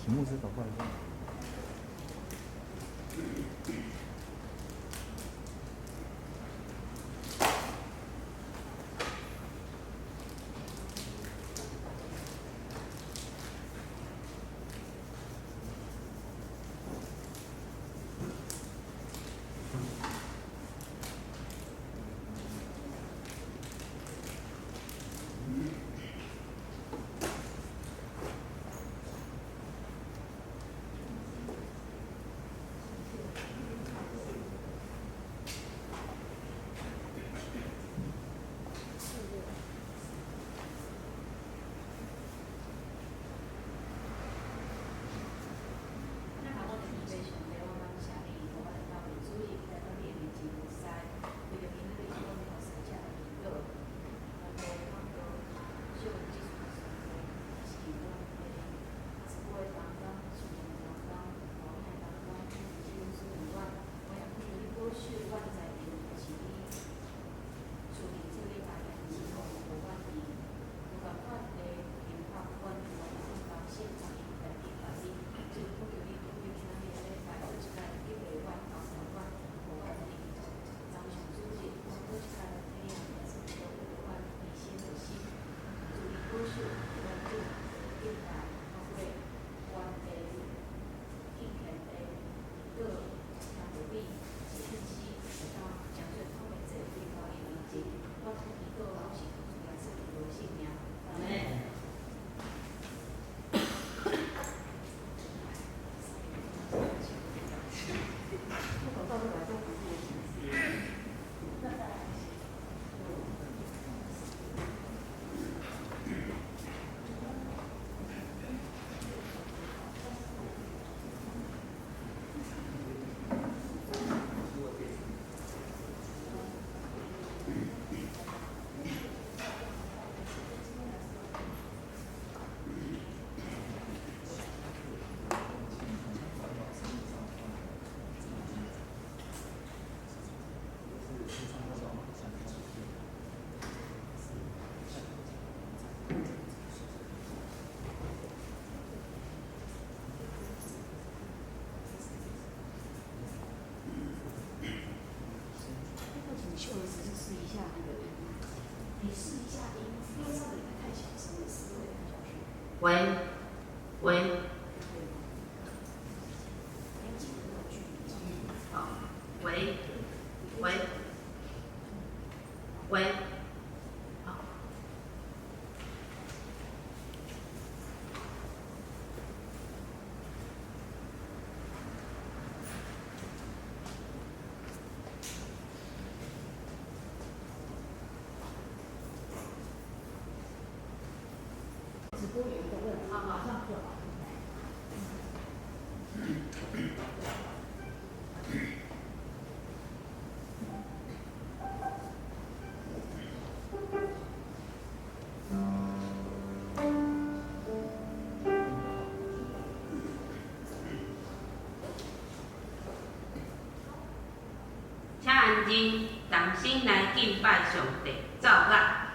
請牧師禱告一下。秀兒只是試一下那個音，你試一下音，因為上個禮拜太小聲了，思維太小聲。喂，喂。好，喂，喂，喂，好。直播有一個問題，馬上就好。請安靜，同心來敬拜上帝，奏樂。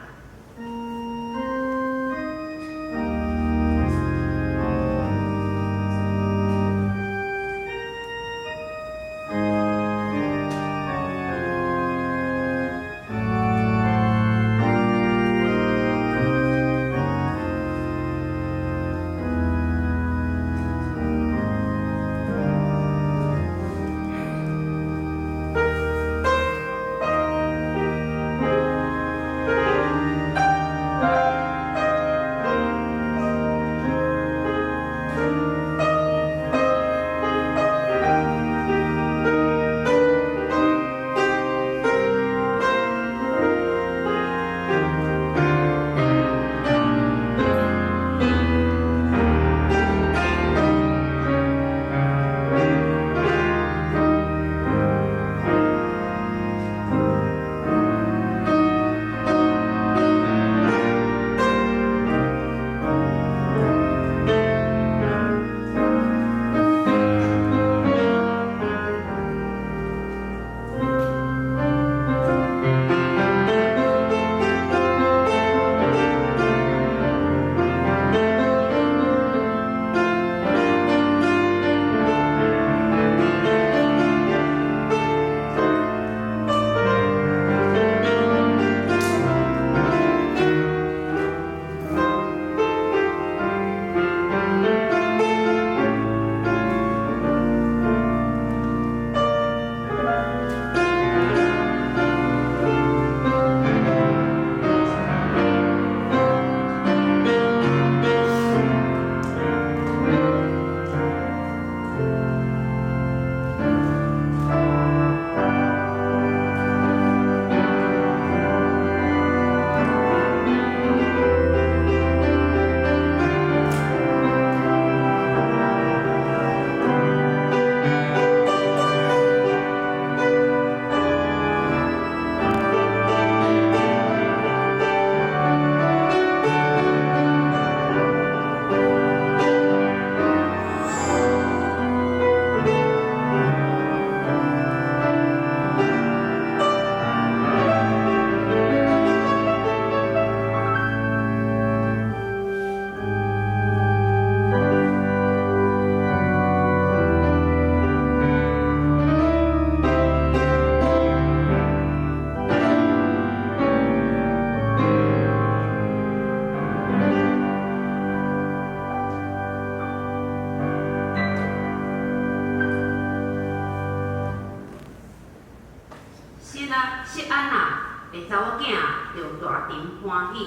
大歎歡喜。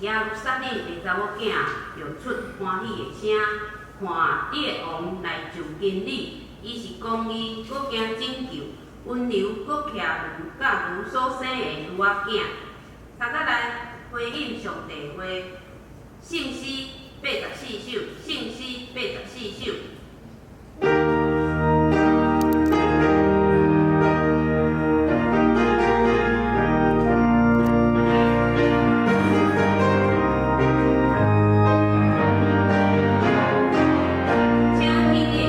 耶路撒冷的查某囝著出歡喜的聲。看，你的王來就近你，伊是公義，閣行拯救，溫柔閣騎驢，佮驢所生的驢仔囝。三節來回應上帝話，聖詩84首，聖詩84首。請起立。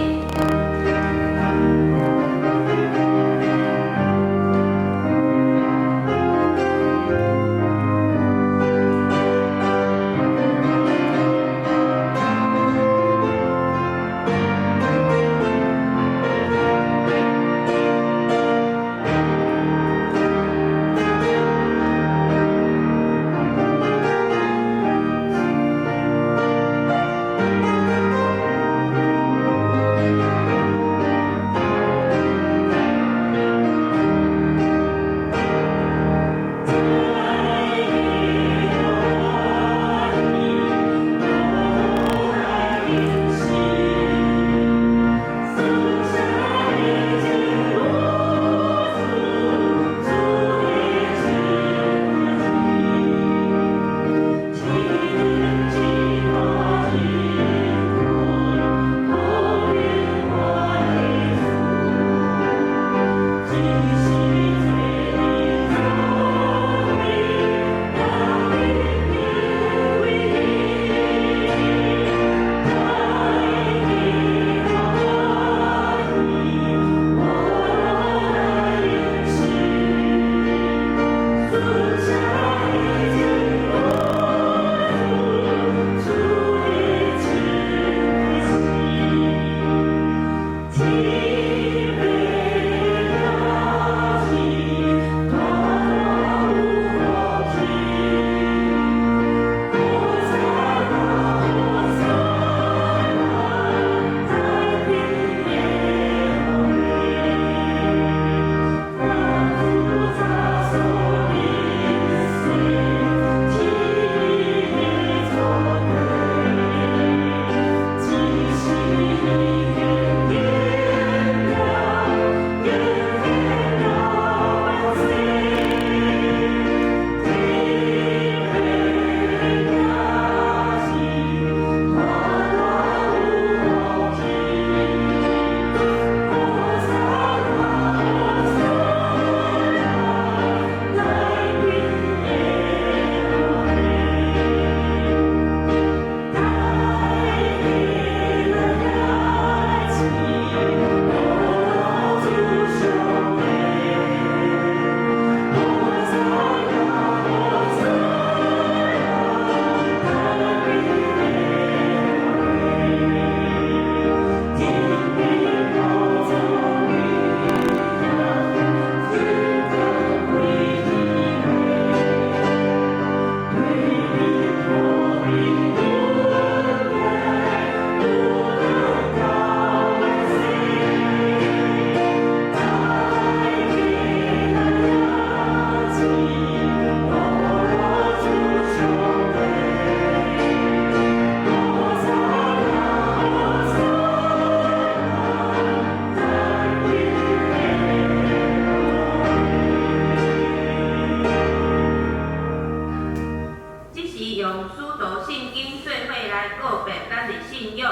這時用使徒信經做伙來告白咱的信仰。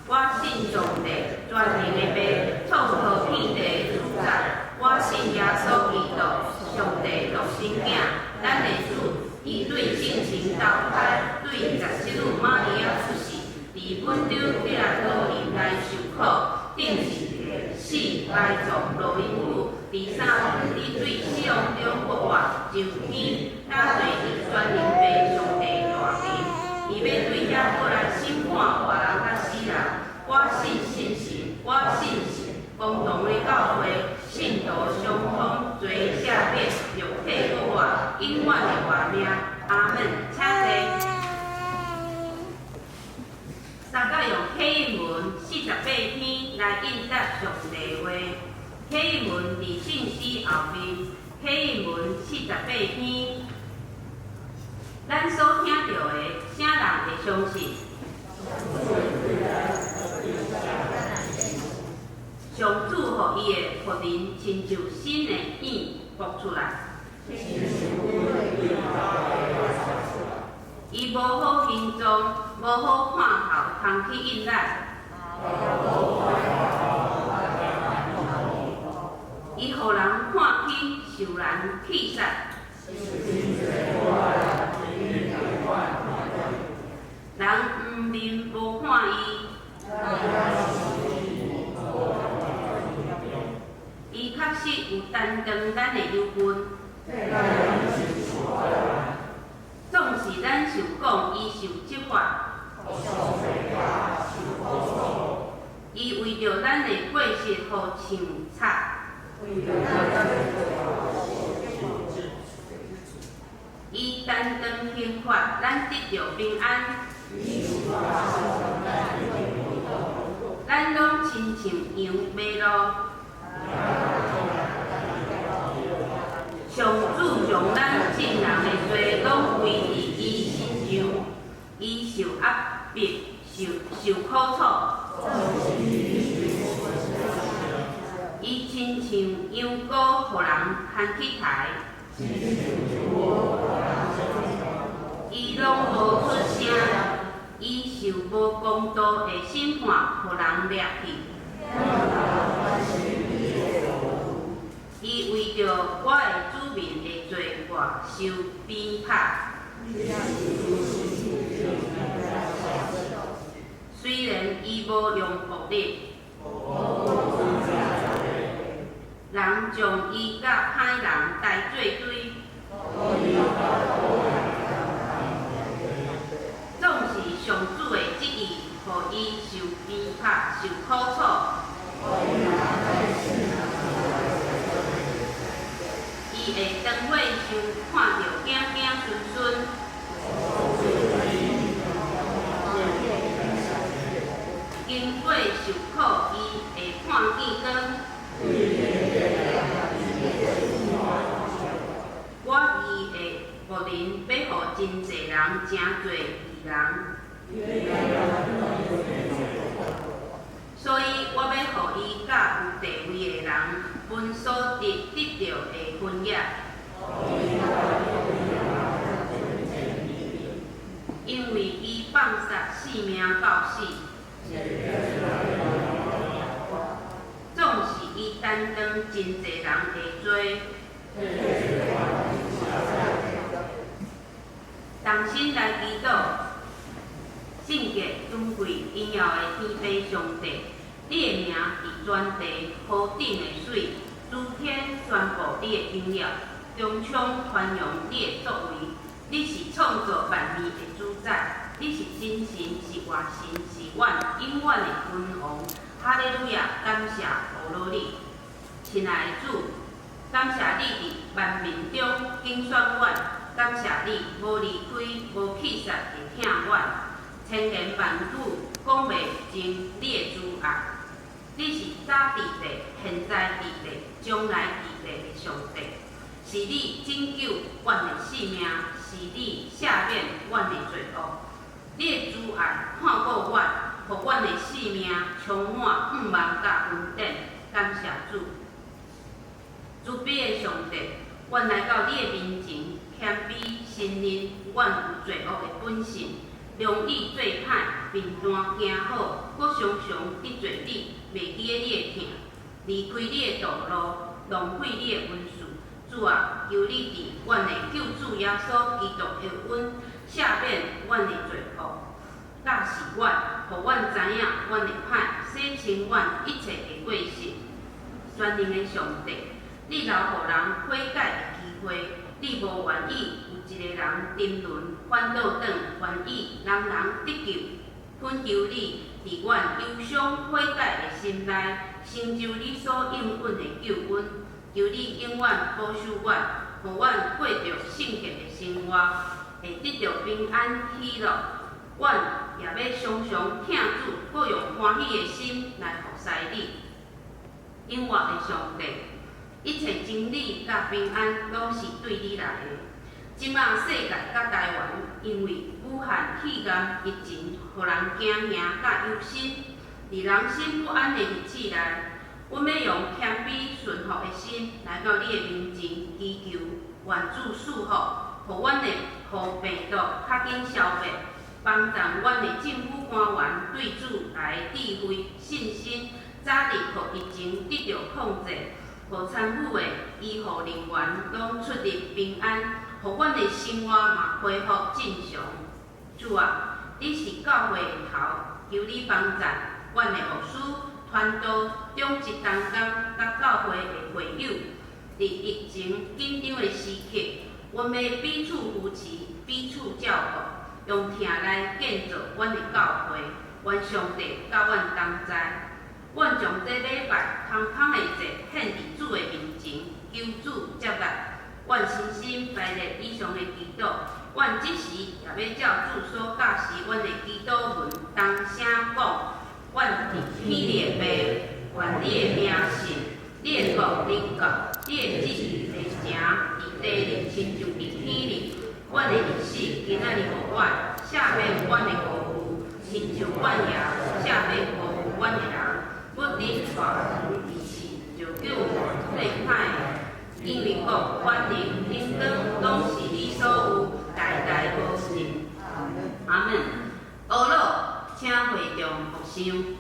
我信上帝，全能的父，創造天地的主宰。我信耶穌基督，上帝獨生囝，咱的主。伊對聖神投胎，對十聖女瑪利亞出世，佇本丟彼拉多院內受苦，釘十字死埋葬，落陰府。第三日，伊對死亡中復活，上天，搭坐佇全能父上帝大權。伊欲對遐過來審判活人佮死人。我信聖神，我信神，共同的教會，聖徒相通，罪赦免，肉體復活，永遠的活命。阿門。請坐。三甲用啟應文48篇來應答上帝話。啟應文佇聖詩後面，啟應文48篇。咱所聽著的，啥人會相信？上主予伊的僕人親像新的影爆出來。伊無好形狀，無好看頭，通去應咱。伊予人看起，受人氣煞。人毋面無看伊。伊確實有擔當咱的憂恨。總是咱受講，伊受責罰。伊為著咱的過失予槍插。伊擔當刑罰，咱得著平安。咱攏親像羊迷路。上主將咱眾人的罪攏歸佇伊身上，伊受壓迫，受苦楚。伊親像羊羔，予人牽去刣。伊攏無出聲，伊受無公道的審判，予人掠去。伊為著我的子民的罪過受鞭打。雖然伊無用暴力，人將伊佮歹人刣做堆。總是上主的旨意，予伊受鞭打、受苦楚。伊會當火想看著囝囝孫孫。經過受苦，伊會看見光。我義的僕人欲予真濟人成做義人，所以我欲予伊佮有地位的人分所得得著的分業。因為伊放殺性命到死，總是伊擔當真濟人的罪。同心來祈禱，聖潔、尊貴、榮耀的天父上帝，你的名佇全地何等的媠，諸天宣布你的榮耀，穹蒼傳揚你的作為。你是創造萬物的主宰，你是真神，是活神，是阮永遠的君王。哈利路亞，感謝阿羅你，親愛的主，感謝你佇萬民中揀選阮，感謝你無離開、無棄殺的疼阮，千言萬語講袂盡你的慈愛。你是早佇地、現在佇地、將來佇地的上帝，是你拯救阮的性命，是你赦免阮的罪惡。你的慈愛看顧阮，予阮的性命充滿盼望佮恩典。感謝主，慈悲的上帝，阮來到你的面前，謙卑承認阮有罪惡的本性，容易做歹，面單行好，閣常常得罪你，袂記得你的疼，離開你的道路，浪費你的恩賜。主啊，求你佇阮的救主耶穌基督的恩赦免阮的罪惡，教示阮，予阮知影阮的歹，洗清阮一切的過失。全能的上帝，你留予人悔改的機會，你無願意有一个人沉淪，反倒轉願意人人得救。懇求你佇阮憂傷悔改的心內，成就你所應允的救恩。求你永遠保守阮，予阮過著聖潔的生活，會得著平安喜樂。阮也欲常常疼主，閣用歡喜的心來服侍你。永活的上帝，一切真理佮平安攏是對你來的。這馬世界佮台灣，因為武漢肺炎疫情，予人驚嚇佮憂心。佇人心不安的日子內，阮欲用謙卑順服的心來到你的面前，祈求願主賜福，予阮的予病毒較緊消滅，幫助阮的政府官員對主來的智慧、信心，早日予疫情得著控制，予參與的醫護人員攏出入平安，予阮的生活嘛恢復正常。主啊，你是教會的頭，求你幫贊阮的牧師、傳道、長執同工佮教會的會友，佇疫情緊張的時刻，阮欲彼此扶持、彼此照顧，用疼來建造阮的教會。願上帝佮阮同在，阮將這禮拜空空的祭獻佇主的面前，求主接納。阮深深排列以上的祈禱，阮這時也欲照主所教示阮的祈禱文，同聲講：阮佇天的父，願你的名聖，你的國臨到，你的旨意行佇地裡，親像佇天裡。阮的日子今仔日予阮，赦免阮的過誤，親像阮也赦免辜負阮的人。不得帶阮入試，就救阮脫歹的。因為國、權能、榮光，攏是你所有，代代無盡。阿門。阿樂，請會眾默想。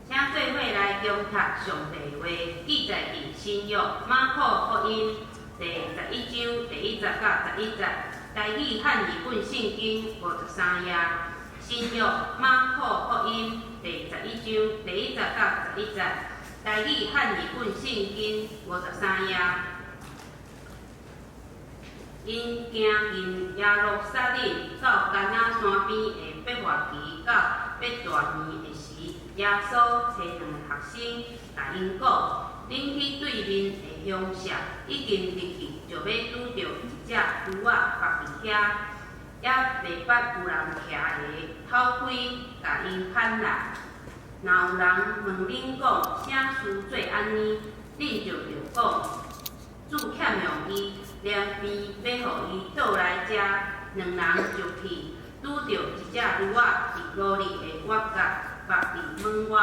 請做伙來誦讀上帝話，記載佇新約馬可福音第11章第1節到11節，台語漢譯本聖經53頁。新約馬可福音第11章第1節到11節，台語漢譯本聖經53頁。𪜶行近耶路撒冷，到橄榄山边的伯法其到伯大尼的时，耶稣差两个学生，共𪜶讲：恁去对面的乡舍，已经入去，就欲拄著一只驴仔缚伫遐，犹未捌有人骑的，透开，共𪜶牵来。若有人问恁讲，啥事做按呢？恁就著讲，主欠用伊，连便欲予伊倒来遮。两人就去，拄著一只驴仔伫奴隶的约角缚伫门外，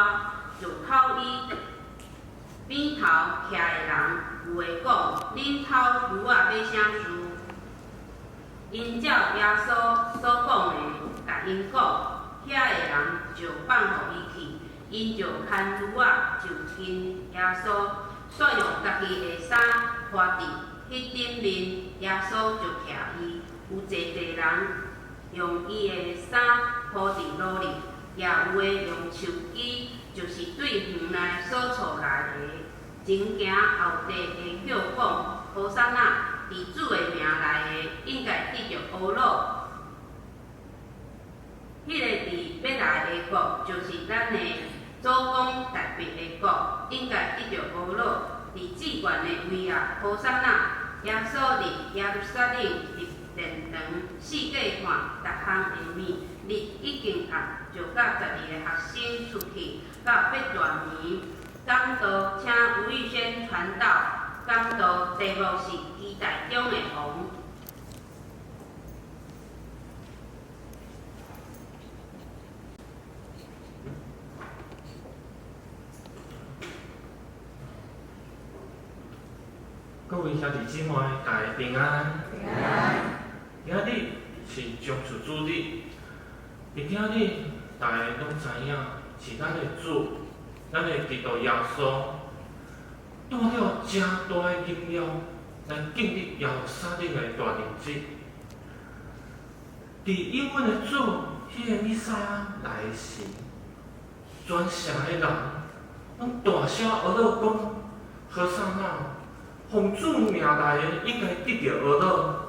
就讨伊边头徛的人有的讲：恁讨驴仔欲啥事？𪜶照耶稣所讲的，共𪜶讲，遐的人就放予伊去，𪜶就牵驴仔就近耶稣，煞用家己的衫披伫彼顶面，耶稣就骑伊。有济济人用伊的衫铺伫路里，也有的用树枝，就是对园内所锄来的。前行后缀的叫讲：和散那，伫主的名来的，应该得著呵咾。彼个伫欲来的国，就是咱的祖公大卫的国，应该得著呵咾。伫至悬的位啊，和散那！耶稣入耶路撒冷，入殿堂，四界看，逐项的物。日已经暗，就佮12个学生出去，到伯大尼讲道，请吴玉轩传道。讲道题目是期待中的王。各位兄弟姊妹，大家平安。平安。今仔日是将嗣主日，伫今日，大家拢知影是咱的主，咱的基督耶稣，带了诚大的荣耀来进入耶路撒冷的大日子。伫应允的主，彼个弥赛亚来时，全城的人拢大声呵咾讲：和散那！奉主名来的，应该得著呵咾。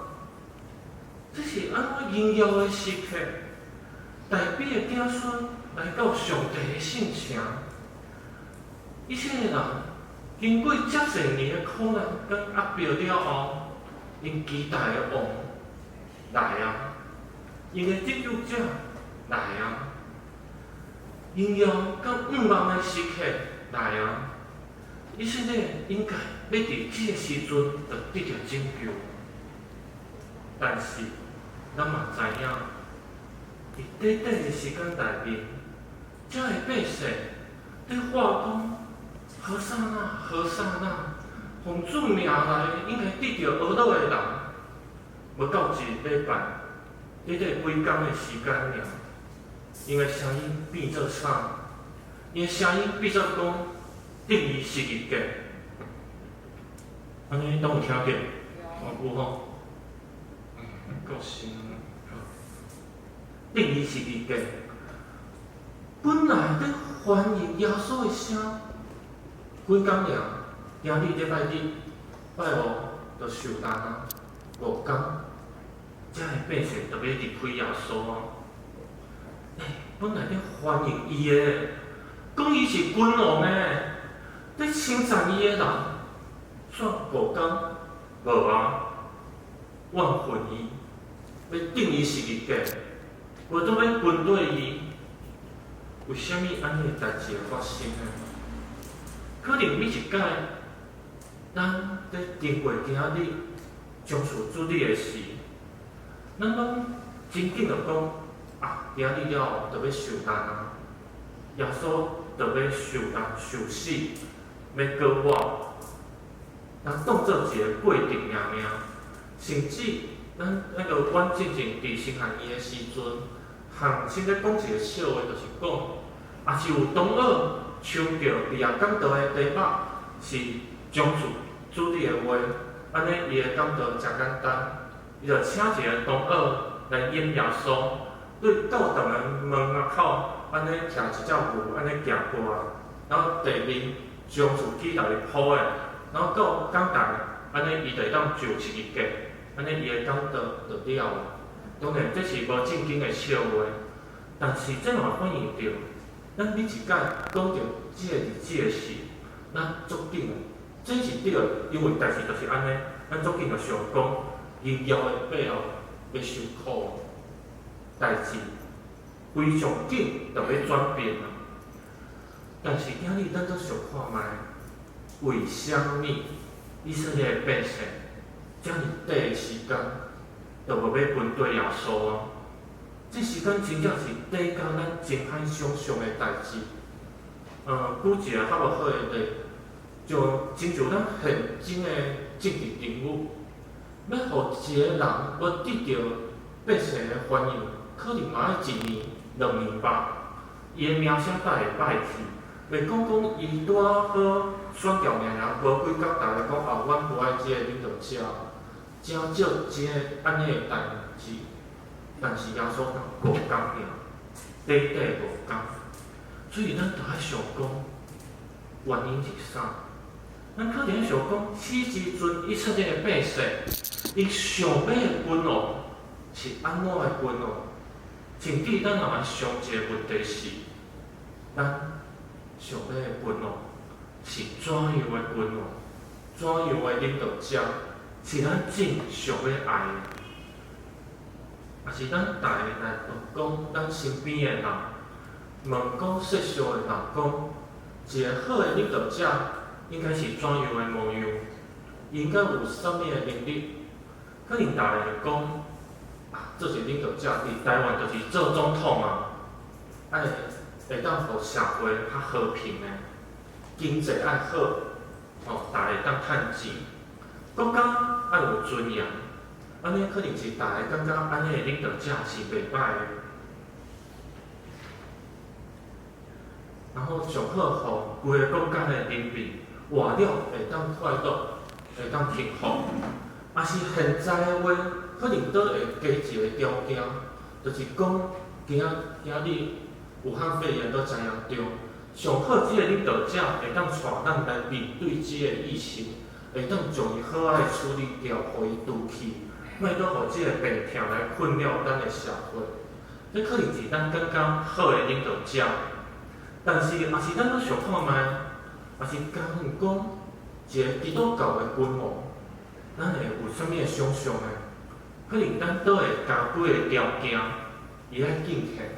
这是按怎荣耀的时刻？大卫的子孙来到上帝的圣城，以色列人经过遮济年的苦难佮压迫了后，𪜶期待的王来啊，𪜶的拯救者来啊，荣耀佮盼望的时刻来啊！以色列应该欲伫这个时阵就得著拯救，但是咱嘛知影，伫短短的时间内面，遮的百姓伫喊讲：和散那，和散那，奉主名来应该得著呵咾的人，无到一礼拜，短短几工的时间尔，𪜶的声音变做啥？𪜶的声音变做讲。钉伊十字架，按呢拢有听见？哦，有吼。够声。钉伊十字架，本来伫欢迎耶稣的声，几工尔，今日礼拜日，拜五就受难啊，5工，遮的百姓就欲离开耶稣啊。本来伫欢迎伊的，讲伊是君王的。伫称赞伊的人，煞5工无啊，怨恨伊，欲钉伊十字架，无都欲军队伊。为啥物按呢的代志会发生呢？可能每一摆，咱伫经过今仔日将嗣主日的时，咱拢真紧就讲啊，今仔日了后就欲受难啊，耶稣就欲受难受死。欲过活，咱当做一个过程尔尔，甚至咱那个阮进前伫神学院的时阵，学生咧讲一个笑话，就是讲，若是有同学抽著伫遐讲道的题目是将嗣主日的话，按呢伊的讲道诚简单，伊就请一个同学来演耶稣，对教堂的门仔口按呢徛一只牛，按呢行过来，然后地面。将嗣起来铺的，然后到讲台，按呢伊就会当上十字架，按呢伊的講道就了。當然，這是無正經的笑話，但是這嘛反映著，咱每一擺講著這個日子的時，咱足緊的，這是對的，因為代誌就是按呢，咱足緊就想講，榮耀的背後欲受苦，代誌非常緊就欲轉變啊。但是今日咱閣想看覓，為啥物以色列的百姓遮爾短的時間，就無欲跟綴耶穌啊？這時間真正是短甲咱真歹想像的代誌。舉一个較無好的例，就親像咱現今的政治人物，欲予一个人欲得著百姓的歡迎，可能嘛愛一年、2年吧。伊的名聲才會歹去。袂講講伊拄仔好選掉爾爾，無幾工，逐家講啊，阮無愛這个領導者，誠少這个按呢的代誌。但是耶穌五工爾，短短五工，所以咱著愛想講，原因是啥？咱可能想講，彼時陣以色列的百姓，𪜶想欲的君王是按怎的君王？甚至咱若來想一个問題是，咱想欲的君王是怎樣的君王？怎樣的領導者？是咱真想欲愛的？抑是咱逐家來問講，咱身邊的人，問講世俗的人講，一个好的領導者應該是怎樣的模樣？應該有啥物的能力？可能逐家會講，啊，做一个領導者佇台灣就是做總統啊，愛會當予社會較和平的，經濟愛好，吼，逐家會當趁錢，國家愛有尊嚴，按呢可能是逐家感覺按呢的領導者是袂歹的。然後上好，予規个國家的人民活了會當快樂，會當幸福。抑是現在的話，可能閣會加一个條件，就是講今仔今仔日武漢肺炎閣誠嚴重，上好這个領導者會當帶咱來面對這个疫情，會當將伊好好的處理掉，予伊除去，莫閣予這個病痛來困擾咱的社會。這可能是咱感覺好的領導者，但是抑是咱閣想看覓，抑是假如講一个基督教的君王，咱會有啥物的想像呢？可能咱閣會加幾个條件，伊愛敬虔，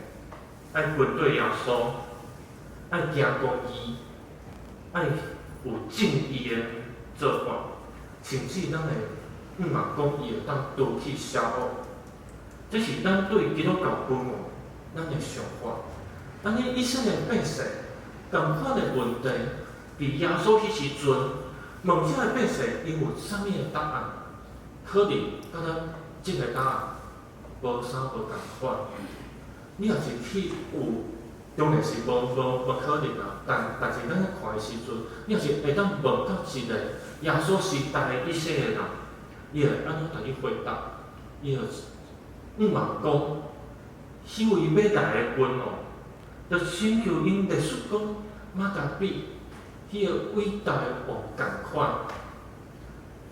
愛跟綴耶穌，愛行公義，愛有正義的做法，甚至咱會向望講伊會當除去邪惡。這是咱對基督教君王咱的想法。按呢以色列百姓仝款的問題，佇耶穌彼時陣問這个百姓，𪜶有啥物的答案？可能佮咱這个答案無啥無仝款。你若是去有，當然是無可能啊。但是咱咧看的時陣，你若是會當問到一个耶穌時代的以色列人，伊會按怎共你回答？伊會向望講，彼位欲來的君王，就親像𪜶歷史講瑪加比彼个偉大的王仝款。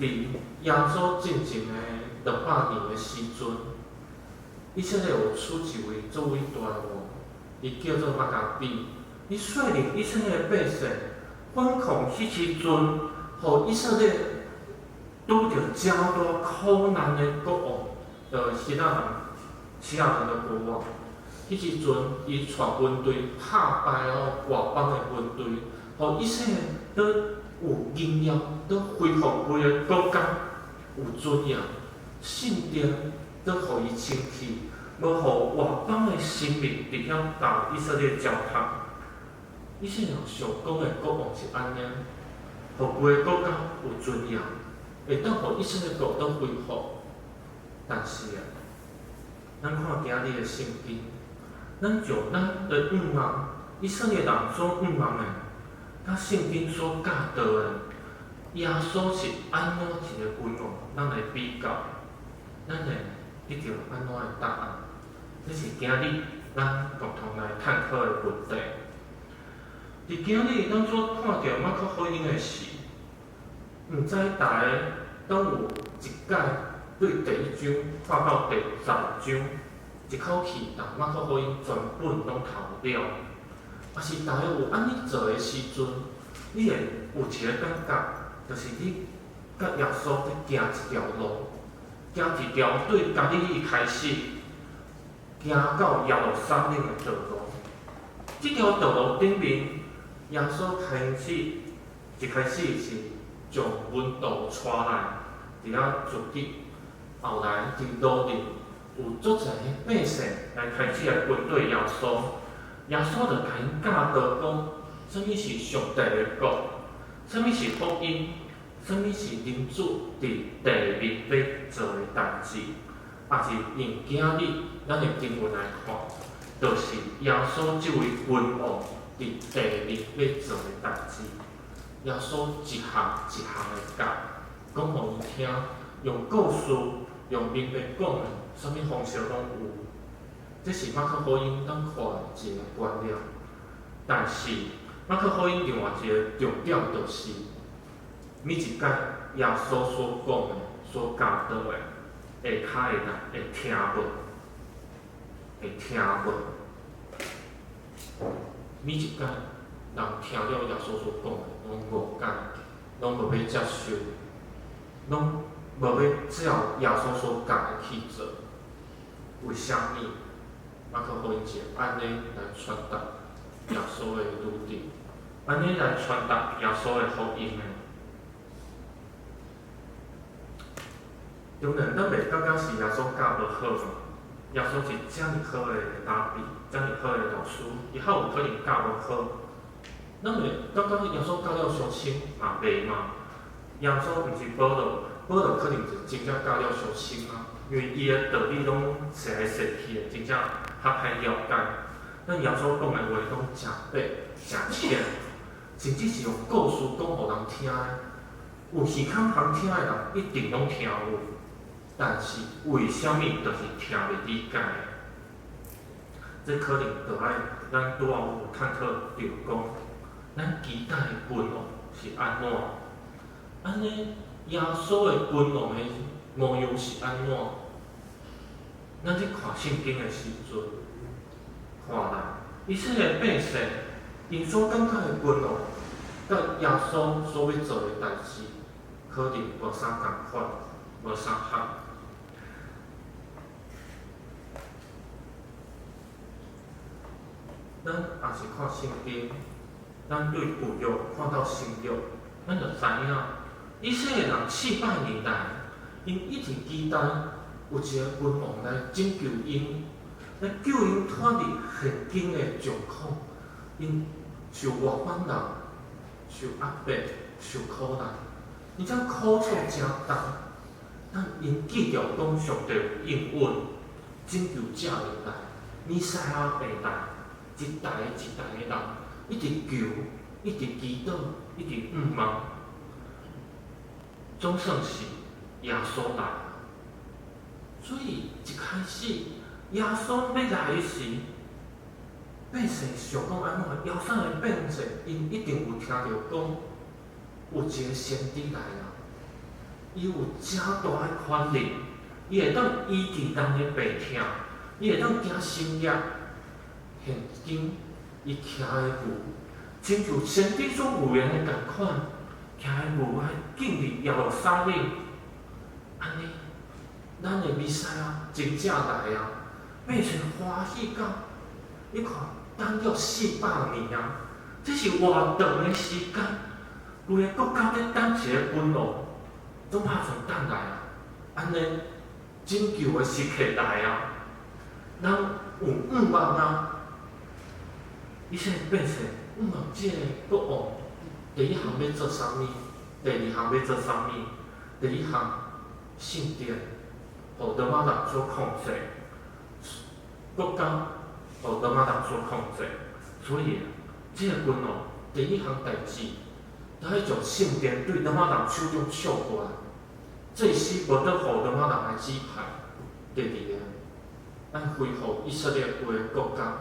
佇耶穌進前的200年的時陣，以色列有出一位足偉大的王，伊叫做瑪加比。伊率領以色列的百姓反抗彼時陣，予以色列拄著誠大苦難的國王，希臘人、希臘人的國王。彼時陣，伊帶軍隊拍敗了外邦的軍隊，予以色列閣有榮耀，閣恢復規个國家有尊嚴，聖殿閣予伊清氣，無予外邦的神明佇遐共以色列糟蹋。以色列人想講的國王是按呢，予規个國家有尊嚴，會當予以色列國閣恢復。但是啊，咱看今日的聖經，咱將咱的向望，以色列人所向望的，佮聖經所教導的，耶穌是按怎一个君王，咱來比較，咱會得著按怎的答案？這是今日咱共同來探討的問題。佇今日，咱所看著馬可福音的是，毋知逐家攏有一擺對第一章看到第十章，一口氣共馬可福音全本攏讀了。啊是大家有按呢做的時陣，你會有一个感覺，就是你佮耶穌佇行一條路，行一條對加利利開始，行到耶路撒冷的道路。這條道路頂面，耶穌開始一開始是將門徒帶來，佇遐聚集。後來佇路裡有足濟百姓來開始來跟隨耶穌，耶穌就共𪜶教導講，啥物是上帝的國，啥物是福音，啥物是人子佇地面欲做的代誌，也是用今日咱的經文來看，就是耶穌這位君王佇地面欲做的代誌。耶穌一項一項的教，講予𪜶聽，用故事、用明白講的，啥物方式攏有。這是馬可福音咱看的一个觀念。但是馬可福音另外一个重點就是，每一擺耶穌所講的、所教導的，下跤的人會聽無？會聽無？每一擺人聽了耶穌所講的，攏誤解，攏無欲接受，攏無欲照耶穌所教的去做。為啥物？馬可福音是按呢來傳達耶穌的女弟，按呢來傳達耶穌的福音的。當然，咱袂感覺是耶穌教無好嘛？耶穌是遮爾好的拉比，遮爾好的老師，伊較有可能教無好。咱會感覺耶穌教了傷深嘛袂嘛？耶穌毋是保羅，保羅可能就真正教了傷深啊，因為伊的道理攏踅來踅去的，真正較歹了解。咱耶穌講的話攏誠白、誠淺，甚至是用故事講予人聽的。有耳孔通聽的人一定攏聽有，但是為啥物就是聽袂理解？這可能就愛咱拄仔有探討著講，咱期待的君王是按怎？按呢，耶穌的君王的模樣是按怎？咱咧看聖經的時陣，看來以色列百姓𪜶所感覺的君王，佮耶穌所欲做的代誌，可能無啥仝款，無啥合。咱也是看聖經，咱對舊約看到新約，咱就知影，以色列人400年來，𪜶一直期待有一个君王來拯救𪜶，來救𪜶脫離現今的狀況。𪜶受外邦人、受壓迫、受苦難，𪜶這苦楚誠重。但𪜶記著講上帝有應允，拯救者會來，彌賽亞會來，一代一代的人一直求，一直祈禱，一直向望，總算是耶穌來。所以一開始耶穌欲來的時，百姓想講按怎？耶路撒冷百姓𪜶一定有聽著講，有一个先知來啊，伊有誠大的權力，伊會當醫治人的病痛，伊會當行神蹟。現今伊騎的牛，親像先知所預言的仝款，騎的牛愛進入耶路撒冷，按呢，咱的彌賽亞真正來啊！百姓歡喜到，你看等了400年啊，這是偌長的時間，規个國家咧等一个君王，總拍算等來啊！按呢，拯救的時刻來啊，人有向望啊！以色列百姓向望這个國王，第一項欲做啥物？第二項欲做啥物？第一項聖殿，予羅馬人所控制，國家予羅馬人所控制，所以這个君王第一項代誌，就愛將聖殿對羅馬人手中搶過來，這時無得予羅馬人來指派。第二个，愛恢復以色列國的國家，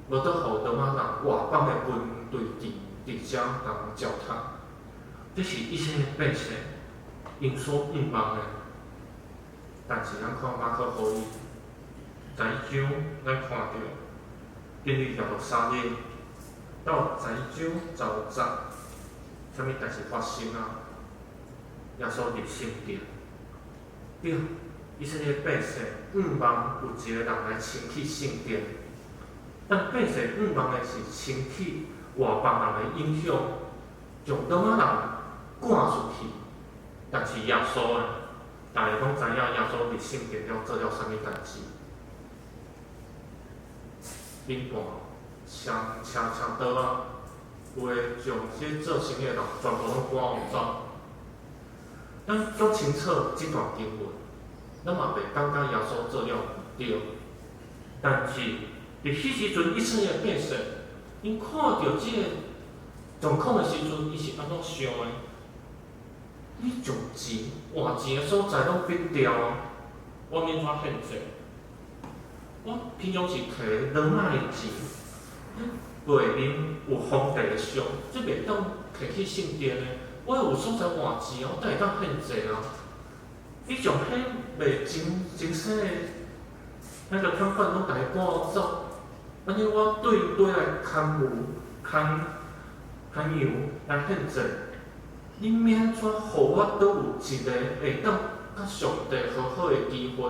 無得予羅馬人外邦的軍隊佇佇遮共糟蹋。這是以色列百姓𪜶所向望的。但是咱看馬可福音11章，咱看著進入耶路撒冷到11章15節，啥物代誌發生啊？耶穌入聖殿，對，以色列百姓向望有一個人來清去聖殿，但百姓向望的是清去外邦人的影響，將羅馬人趕出去。但是耶穌啊，大家攏知影耶穌入聖殿了做了啥物代誌？頂半車車車刀仔，有的將這做生意的人全部攏趕予走。咱足清楚這段經文，咱嘛袂感覺耶穌做了毋對。但是佇彼時陣，以色列百姓，𪜶看著這個狀況的時陣，伊是按怎想的？你將錢換錢的所在攏變掉啊！我欲按怎獻祭？我平常時提羅馬的錢，背面有皇帝的像，這袂當提去聖殿的。我有所在換錢，我才會當獻祭啊！你將彼賣真真細的那個攤販攏共伊趕走，按呢我對對來牽牛、牽牽羊來獻祭，你欲按怎予我閣有一個會當佮上帝和好的機會？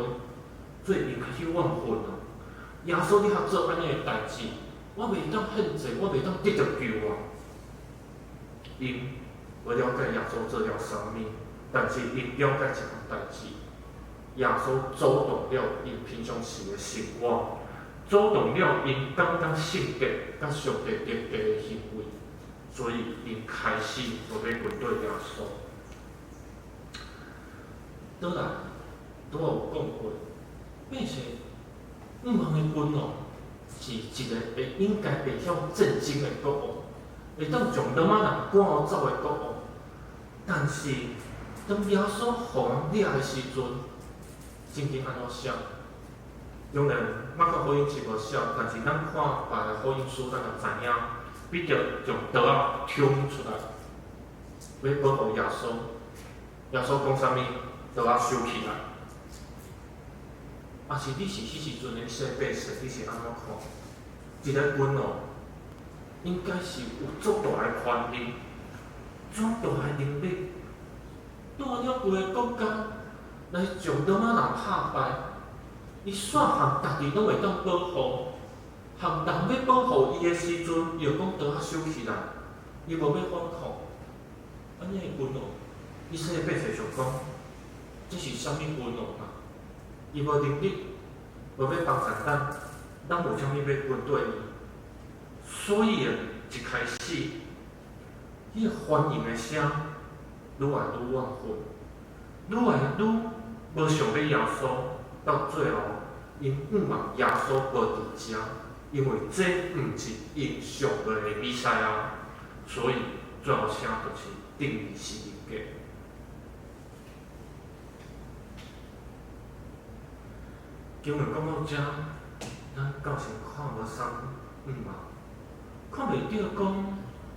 所以𪜶開始怨恨啊！耶穌，你遐做按呢的代誌，我袂當獻祭，我袂當得著救啊！𪜶無了解耶穌做了啥物，但是𪜶了解一項代誌：耶穌阻斷了𪜶平常時的生活，阻斷了𪜶感覺聖潔佮上帝連結的行為，所以𪜶開始無欲跟隨耶穌。倒來，拄仔有講過，百姓向望的君王是一個會應該會曉戰爭的國王，會當將羅馬人趕走的國王。但是當耶穌予人掠的時陣，聖經按怎寫？當然，馬可福音是無寫，但是咱看別个福音書，咱就知影，彼得將刀仔抽出來，欲保護耶穌。耶穌講啥物？刀仔收起來。啊是你是彼時陣的以色列百姓，你是按怎看？一個君王應該是有足大的權力，足大的能力，帶領規个國家來將羅馬人拍敗。伊煞項家己攏會當保護，項人欲保護伊的時陣，伊就講刀仔收起來，伊無欲反抗。按呢的君王，以色列百姓想講，這是啥物君王啊？伊無能力，無欲幫助咱，咱為啥物欲跟隨伊？所以啊，一開始，彼個歡迎的聲愈來愈怨恨，愈來愈無想欲耶穌，到最後，𪜶向望耶穌無佇遮，因為這毋是𪜶想欲的彌賽亞，所以最後聲就是釘佇十字架。經文講到遮，咱到時看無啥向望，看袂著講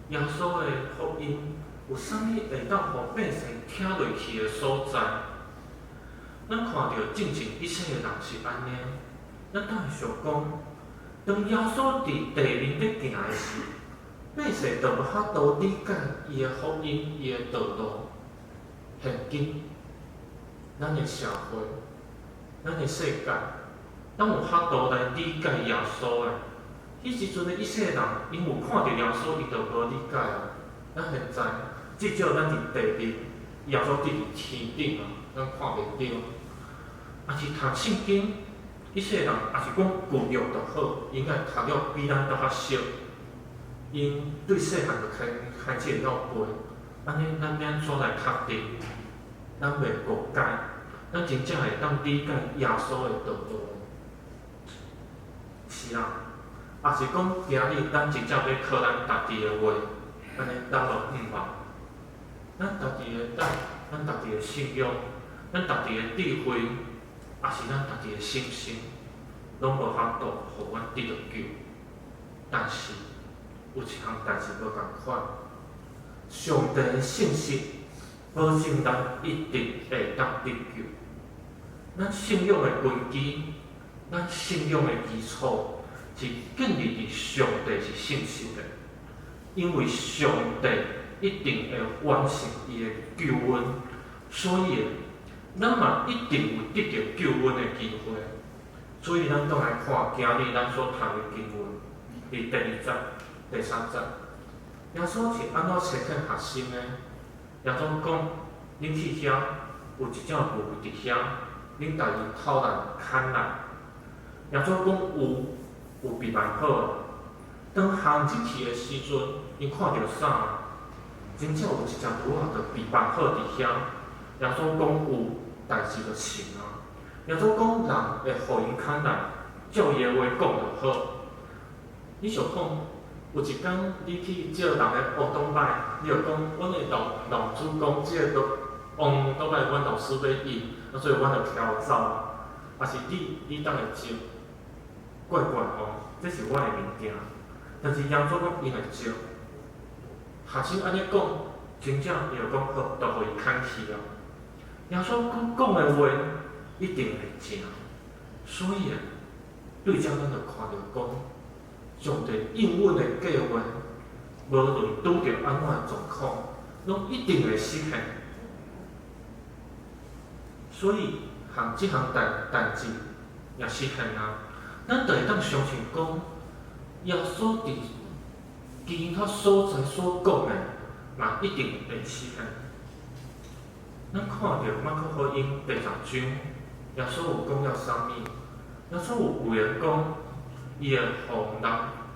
耶穌的福音有啥物會當予百姓聽落去的所在。咱看著進前以色列人是按呢，咱敢會想講，當耶穌佇地面咧行的時，百姓就無法度理解伊的福音、伊的道路。現今，咱的社會、咱的世界，咱有法度來理解耶穌的。彼時陣的以色列人，𪜶有看著耶穌，𪜶就無理解啊。咱現在至少咱佇地面，耶穌佇佇天頂啊，咱看袂著。啊是讀聖經，以色列人也是講舊約就好，應該讀了比咱閣較熟。𪜶對細漢就開開始會曉背，按呢咱欲按怎來確定？咱袂誤解，咱真正會當理解耶穌的道路。是啊，也是講今日咱真正欲靠咱家己的話，按呢咱無向望。咱家己的膽，咱家己的信仰，咱家己的智慧，也是咱家己的信心，攏無法度予阮得著救。但是有一項代誌無仝款，上帝的信實保證咱一定會當得救。咱信仰的根基，咱信仰的基礎是建立佇上帝是信實的，因為上帝一定會完成伊的救恩，所以咱嘛一定有得著救恩的機會。所以咱轉來看今日咱所讀的經文，佇第二節、第三節，耶穌是按怎差遣學生的？耶穌講：恁去遐有一隻牛佇遐，恁共伊討來牽來。耶穌講有，有備辦好。當行入去的時陣，𪜶看著啥？真正有一隻驢仔就備辦好佇遐。耶穌講有，代誌就成啊。耶穌講人會予𪜶牽來，照伊的話講就好。你想講，有一工你去借人的烏當擺，你就講，阮的老主講，這個烏當擺阮老師欲用，啊，所以阮就騎走。抑是你當會借？怪怪吼，這是我的物件。但是耶穌講𪜶會借，學生按呢講，真正伊就講好，就予伊牽去啊。耶穌講的話一定會成，所以啊，對這咱就看著講，上帝應允的計劃，無論拄著按怎的狀況，攏一定會實現。所以，項這項代誌也實現啊。咱就會當相信講，耶穌佇其他所在所講的，嘛一定會實現。咱看著馬可福音第十章，耶穌有講了啥物？耶穌有預言講，伊會予人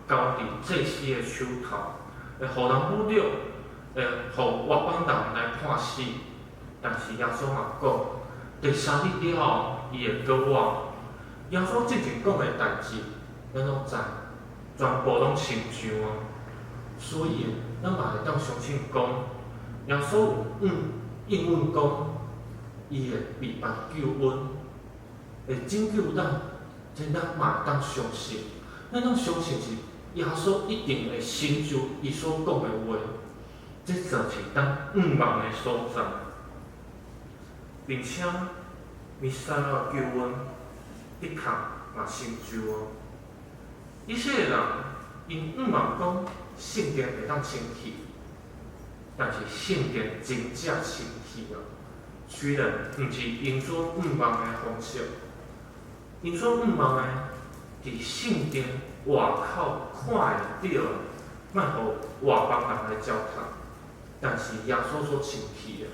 交佇祭司的手頭，會予人侮辱，會予外邦人來判死。但是耶穌嘛講，第三日了後，伊會閣活。耶穌之前講的代誌，咱攏知，全部攏成就啊。所以，咱嘛會當相信講，耶穌有應允講，伊會備辦救恩，會拯救咱，這咱嘛會當相信。咱攏相信是耶穌一定會成就伊所講的話，這就是咱向望的所在，並且彌賽亞救恩的確嘛成就啊！以色列人𪜶向望講聖殿會當清去，但是聖殿真正清去啊！雖然毋是𪜶所向望的方式，𪜶所向望的佇聖殿外口看會著，莫予外邦人來糟蹋。但是耶穌所清去的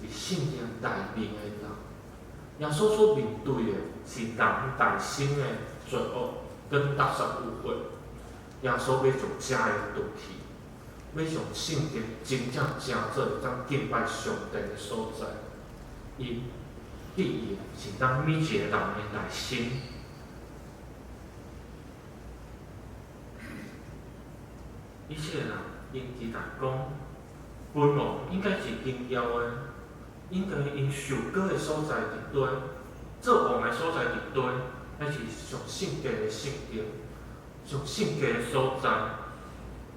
是聖殿內面的人，耶穌所面對的是人內心的罪惡跟垃圾污穢。耶穌欲將這个除去，欲將聖殿真正成做會當敬拜上帝的所在。伊注意的是咱每一個人的內心。以色列人𪜶期待講，君王應該是榮耀的，應該𪜶受膏的所在佇佗，做王的所在佇佗，乃是上聖潔的聖殿，上聖潔的所在，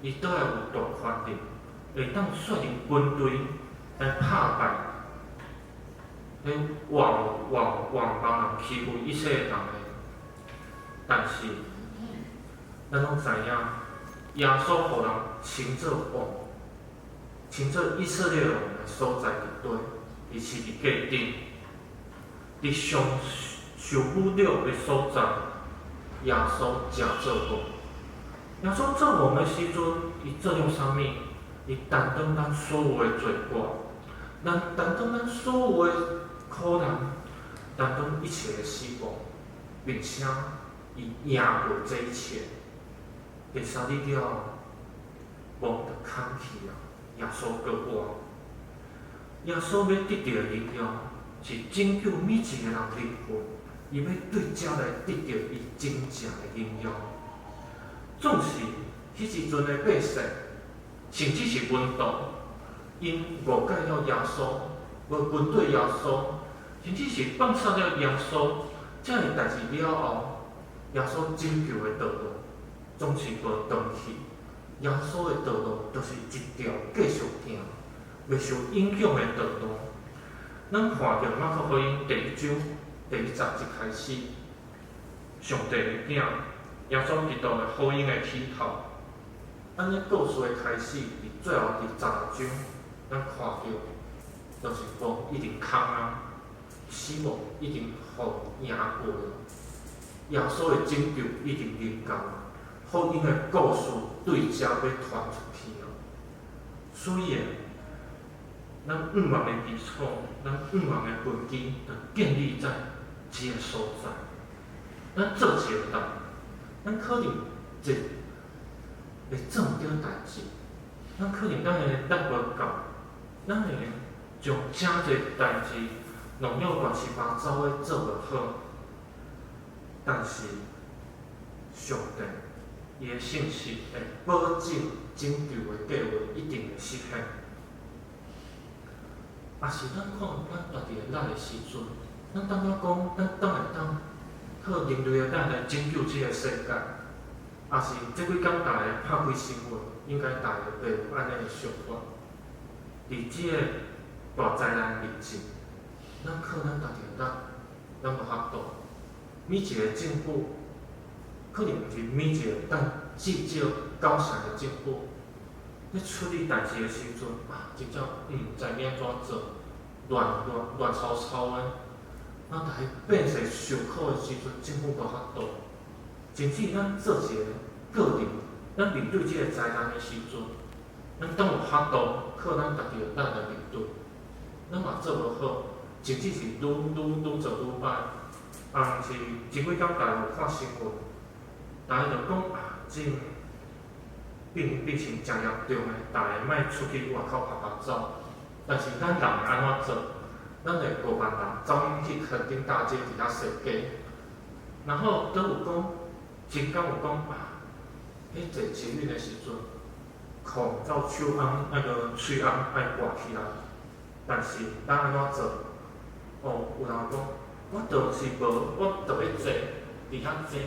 伊都愛有大權力，會當率領軍隊來拍敗彼外邦人欺負以色列人的。但是，咱攏知影，耶穌予人稱做王，稱做以色列王的所在佇佗，佇十字架頂，佇上受侮辱的所在，耶穌成做王。耶穌做王的時陣，伊做了啥物？伊擔當咱所有的罪過，咱擔當咱所有的苦難，擔當一切的死亡，並且伊贏過這一切。第三日了後，墓就空去啊！耶穌閣活。耶穌欲得著的榮耀，是拯救每一個人靈魂。伊欲對這來得著伊真正的榮耀。總是彼時陣的百姓，甚至是門徒，𪜶誤解了耶穌，無跟綴耶穌，甚至是放殺了耶穌。這个代誌了後，耶穌拯救的道路總是無斷去。耶穌的道路就是一條繼續行、袂受影響的道路。咱看著馬可福音第一章第一节开始，上帝的囝，耶稣基督的福音的起头。按呢故事的开始，伫最后伫16章，咱看著，就是讲已经空啊，死亡已经予赢过了，耶稣的拯救已经临到，福音的故事对遮欲传出去啊。所以，咱向望的基础，咱向望的根基，就建立在這个所在。咱做一个人，咱可能一會做毋著代誌，咱可能咱的力無夠，咱會將誠濟代誌弄了亂七八糟的做無好。但是上帝伊的信實會保證拯救的計劃一定會實現。也是咱看咱家己的力的時陣，咱感覺講，咱當會當靠人類的力來拯救這個世界，也是這幾工大家拍開新聞，應該大家會有按呢的想法。佇這个大災難面前，咱靠咱家己的力，咱無法度。每一个政府，可能毋是每一个，但至少九成的政府，咧處理代誌的時陣，啊，真正毋知欲按怎做，亂亂亂糟糟的。啊，逐家變勢受苦的時陣，政府無法度。甚至咱做一个個人，咱面對這个災難的時陣，咱敢有法度靠咱家己的力來面對？咱嘛做無好，甚至是愈愈愈做愈歹。啊，毋是前幾工大家有看新聞，大家就講啊，這變變成誠嚴重的，逐家莫出去外口趴趴走。但是咱人會按怎做？咱會5萬人走去墾丁大街佇遐踅街，然後閣有講，前工有講啊，彼坐捷運的時陣，孔罩手甕那个喙甕愛掛起來，但是咱按怎做？哦，有人講，我就是無，我就欲坐，佇遐坐，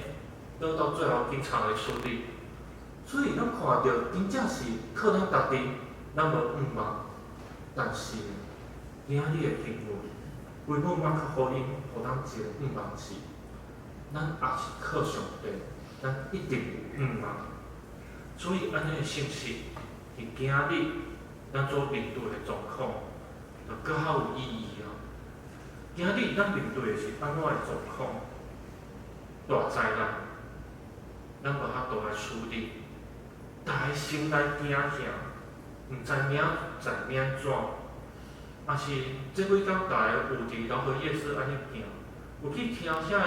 倒到最後警察來處理。所以咱看著真正是靠咱家己，咱無向望，但是今仔日的經文，規本馬可福音，予咱一个向望是，咱也是靠上帝，咱一定有向望。所以按呢的信息，佇今仔日咱所面對的狀況，就閣較有意義啊！今仔日咱面對的是按怎的狀況？大災難，咱無法度來處理，逐家心內驚嚇，毋知明仔載欲按怎。也是這幾工逐家有佇饒河夜市按呢行，有去聽遐个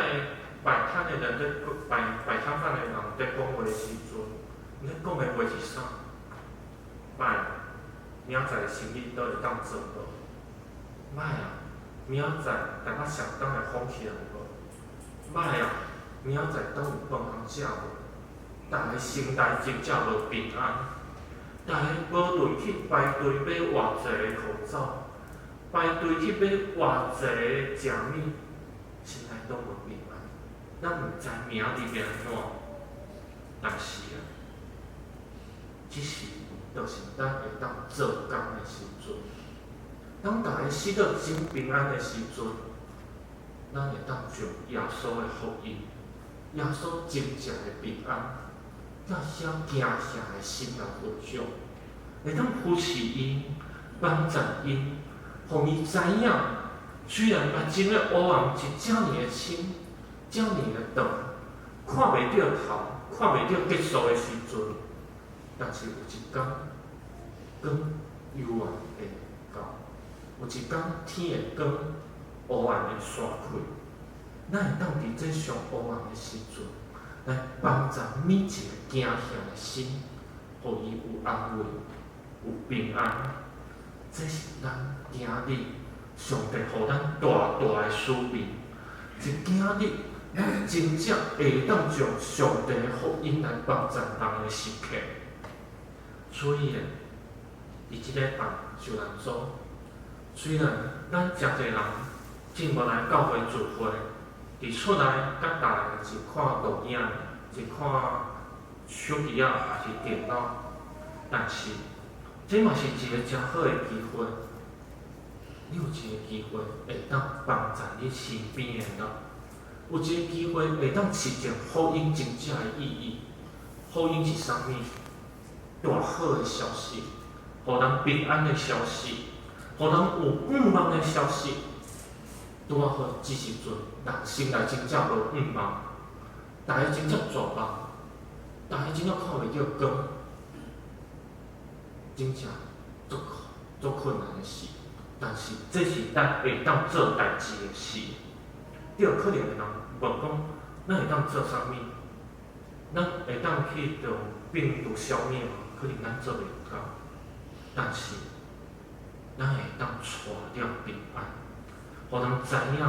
擺攤的人咧擺擺攤販的人佇講話的時陣，𪜶咧講的話是啥？歹，明仔載生意都會當做無？歹啊，明仔載台北市當會封起來無？歹啊，明仔載當有飯通食無？逐家心內真正無平安，逐家無論去排隊買偌濟个口罩，排隊去買偌濟个食物，心內攏無平安。咱毋知明日欲按怎，但是啊，這時就是咱會當做工的時陣。當逐家死得真平安的時陣，咱會當將耶穌的福音、耶穌真正的平安，佮遐驚嚇的心來分享，會當扶持𪜶、幫助𪜶，予伊知影，雖然目前的烏暗是遮爾的深、遮爾的長，看袂著頭、看袂著結束的時陣，但是有一工光猶原會到，有一工天會光，烏暗會散開。咱會當佇這上烏暗的時陣，來幫助每一個驚嚇的心，予伊有安慰、有平安。這是咱今日上帝予咱大大的使命。是今日咱真正會當將上帝的福音來幫助人的時刻。所以，佇這禮拜受難週，雖然咱誠濟人真無來教會聚會，佇厝內佮大家一看錄影，一看手機仔，抑是電腦，但是這嘛是一個誠好的機會，你有一个機會會當幫助你身邊的人，有一個機會會當實踐福音真正的意義。福音是啥物？大好的消息，予人平安的消息，予人有盼望的消息。拄仔好，這時陣人生來真正無盼望，大家真正絕望，大家真正看袂著光，真正足足困難的事。但是這是咱會當做代誌的事。對，可能會人問講，咱會當做啥物？咱會當去將病毒消滅嗎？可能咱做袂到，但是咱會當帶了平安，予人知影，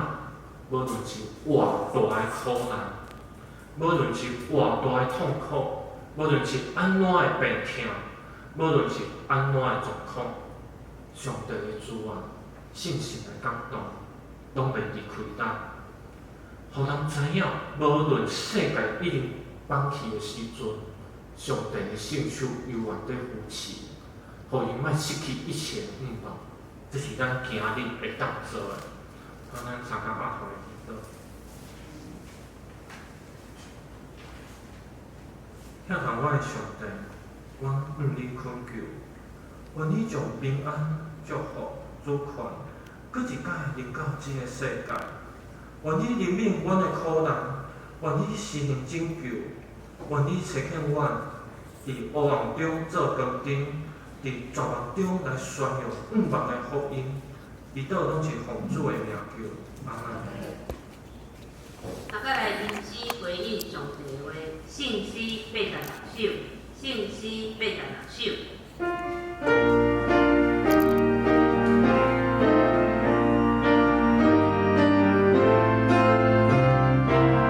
無論是偌大的苦難，無論是偌大的痛苦，無論是按怎的病痛，無論是按怎的狀況，上帝的慈愛、信心的感動，攏袂離開咱。予人知影，無論世界已經放棄的時陣，上帝的聖手猶原佇扶持，予𪜶莫失去一切的盼望。這是咱今日會當做的。好，咱三工阿頭來祈禱。疼愛我的上帝，阮向你懇求，願你將平安、祝福、主權，閣一擺臨到這个世界。願你憐憫阮的苦難，願你施行拯救，願你差遣阮佇黑暗中做光燈，佇絕望中來宣揚盼望的福音。祈禱攏是奉主的名求，阿們。啊，再來吟詩回應上帝話，聖詩86首，聖詩86首。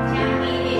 請起立。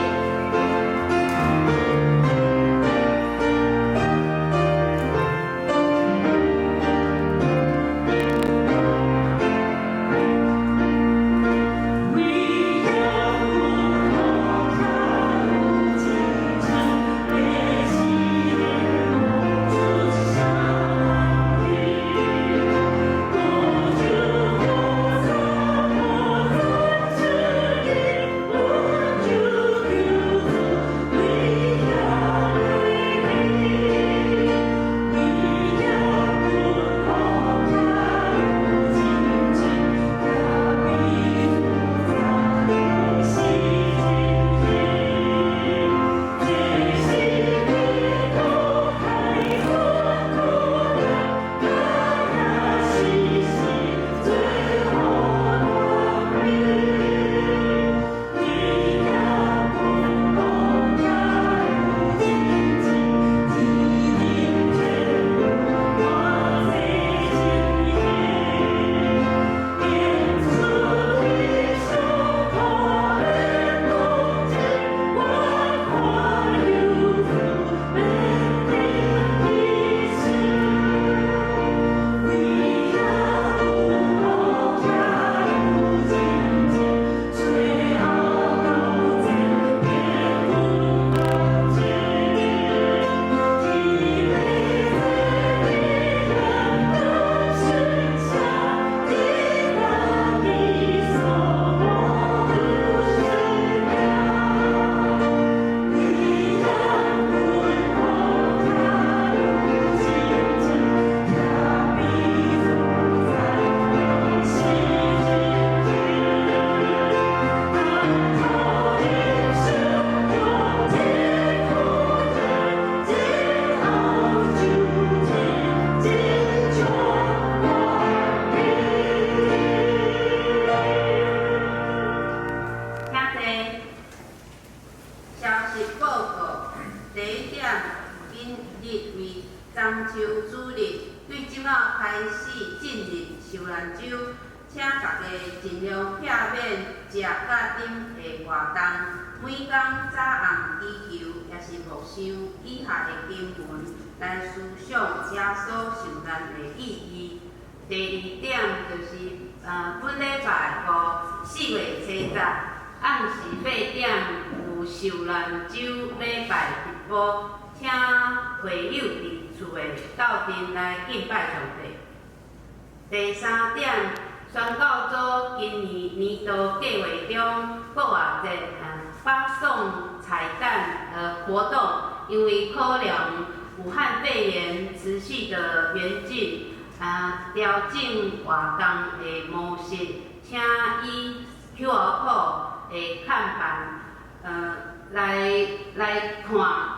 為了阮苦有真情，的誓言無出相請坐。消息報告，第一點，今日為中秋主日，對這馬開始進入受難週，請大家盡量避免食佮飲的活動。每工早暗祈求，抑是默想以下的經文，來思想耶穌受難的意義。第二點就是，本禮拜五4月初10暗時8點有受難週禮拜直播，請會友佇厝內鬥陣來敬拜上帝。第三點，宣教组今年年度计划中，复活节发送彩蛋活动，因为考量武汉肺炎持续的严峻，调整活动的模式，请以 QR code 的看板，來看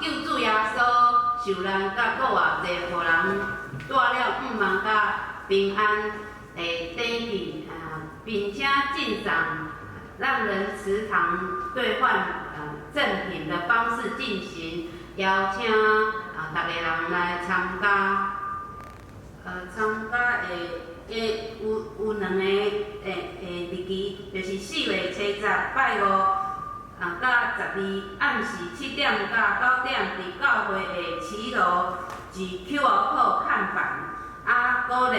救主耶穌受難佮復活節，予人帶了向望佮平安的短片，並且贈送讓人池塘兌換贈品的方式進行，邀請逐个人來參加。參加的有兩个日期，就是4月7日拜五，佮12暗時7點到9點，佇教會的騎樓舉 QR code 看板，鼓勵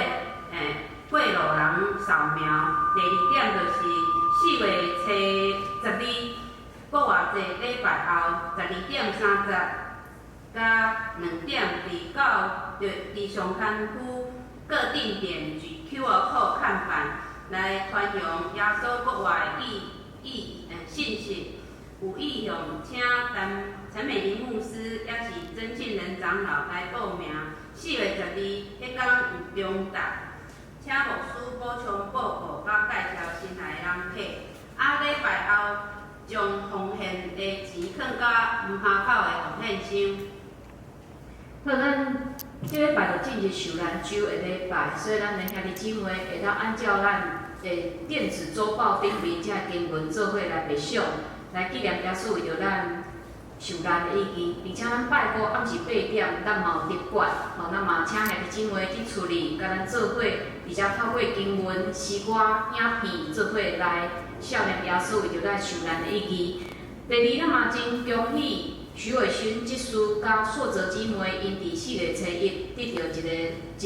過路人掃描。第二點就是4月12復活節禮拜後，12點30到2點，佇上牽區各定點舉 QR code 看板，來傳揚耶穌復活的意信息。有意向請陳美玲牧師，抑是曾慶仁長老來報名。4月12彼天有中晝，請牧師補充報告佮介紹新來的人客。禮拜後將奉獻的錢囥佮門口的奉獻箱。好，咱這禮拜就進入受難週的禮拜，所以咱的兄弟姊妹會當按照咱的電子週報頂面這經文做伙來默想，來紀念耶穌為著咱受難的意義。而且咱拜五暗時8點，咱嘛有特館，吼，咱嘛請兄弟姊妹佇厝裡佮咱做伙，而且透過經文、詩歌、影片做伙來少年耶穌為著咱受難的意義。第二，咱嘛真恭喜徐偉勳執事佮碩澤姊妹，𪜶佇4月初1得著一个一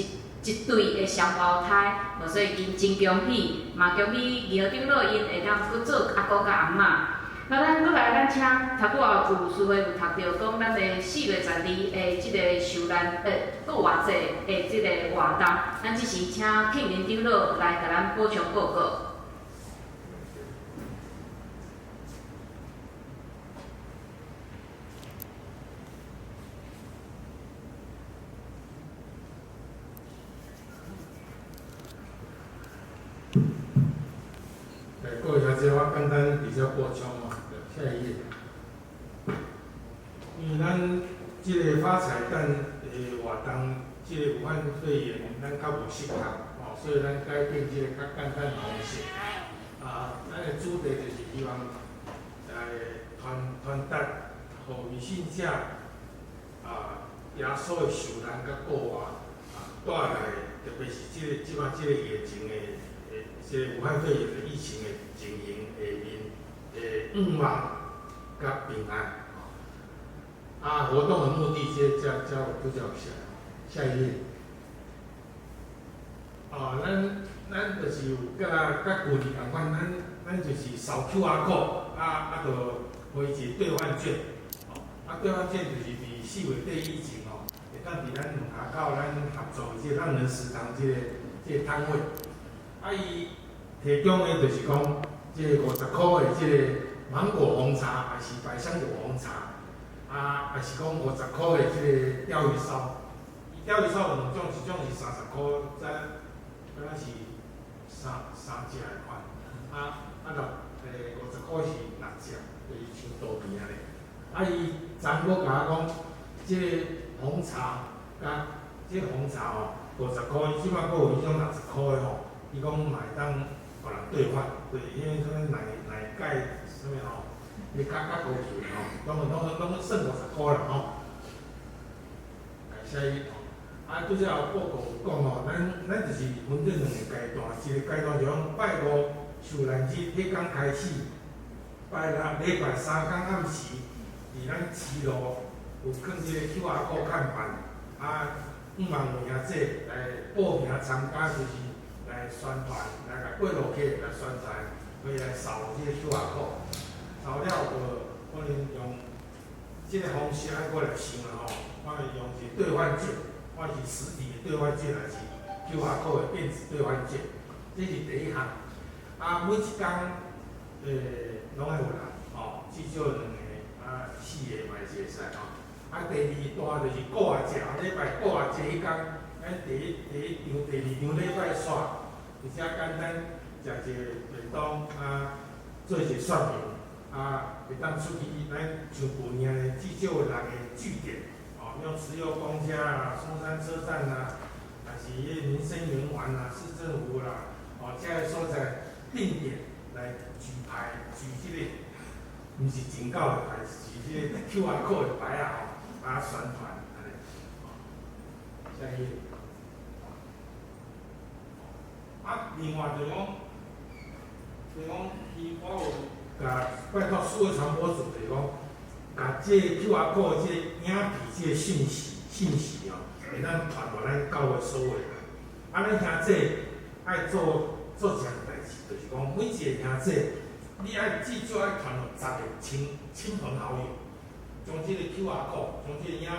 一對的雙胞胎，所以𪜶真恭喜，嘛恭喜二號長老𪜶會當閣做阿公佮阿嬤。那咱閣來，咱請頭拄仔有師會有讀著講，咱的4月12的這个受難復活節的這个活動，咱這時請慶林長老來共咱補充報告。各位小姐，我簡單比較補充哦。下一頁，因為咱這个發彩蛋的活動，這个武漢肺炎咱較無適合，吼，所以咱改變這个較簡單的方式。咱的主題就是希望來傳傳達，予未信者耶穌的受難佮復活，帶來特別是這个這擺這个疫情的。這个武漢肺炎的疫情的情形下面的向望佮平安。活動的目的，這這拄才有寫。下一頁。咱就是有佮舊年仝款，咱就是掃 QR code，就回一個兌換券。兌換券就是佇4月底以前吼，會當佇咱門口咱合作的這個讓人食堂這個攤位。伊提供的就是講，這个50箍的這个芒果紅茶，還是百香果紅茶，還是講50箍的這个鯛魚燒。伊鯛魚燒有兩種，一種是30箍，才敢若是三隻的款，50箍是六隻，就是像豆皮按呢。伊昨閣共我講，這个紅茶佮這个紅茶吼，50箍，伊這擺閣有彼種60箍的吼。伊講嘛會當予人兌換，對，因為啥物奶蓋啥物吼，伊較高級的吼，攏算50箍啦吼。來下一吼，拄才有報告有講吼，咱就是分做兩個階段，一個階段就講拜五受難日彼工開始，拜六禮拜三工暗時，佇咱騎樓有囥這个 QR code 看板，向望有影者來報名參加，就是。來宣傳，來共過路客來宣傳，可以來掃這個 QR code，掃了就可能用這個方式愛閣來想啦吼，我會用一個兌換券，我是實體的兌換券，還是 QR code 的電子兌換券？這是第一項。啊，每一工，攏愛有人，吼，至少兩个，啊，四个嘛是會使吼。啊，第二大就是復活節，後禮拜復活節彼工，咱第一場、第二場禮拜煞，而且簡單食一个便當，啊，做一個說明，啊，會當出去咱像舊年按呢，至少有六个據點，哦，像慈幼公家啊、松山車站啊，還是彼個民生園環啊、市政府啦，哦，這个所在定點來舉牌，舉這个，毋是警告的牌，是這个 QR code 的牌啊，吼，啊宣傳按呢，下一頁。啊，另外就講，就講，伊我有共拜託數位傳播組，就是講，共這個 QR code 這個影片這個訊息哦，會當傳予咱教會所有的人。啊，咱兄弟愛做一項代誌，就是講每一个兄弟，你愛至少愛傳予十个親朋好友，將這個 QR code，將這個影片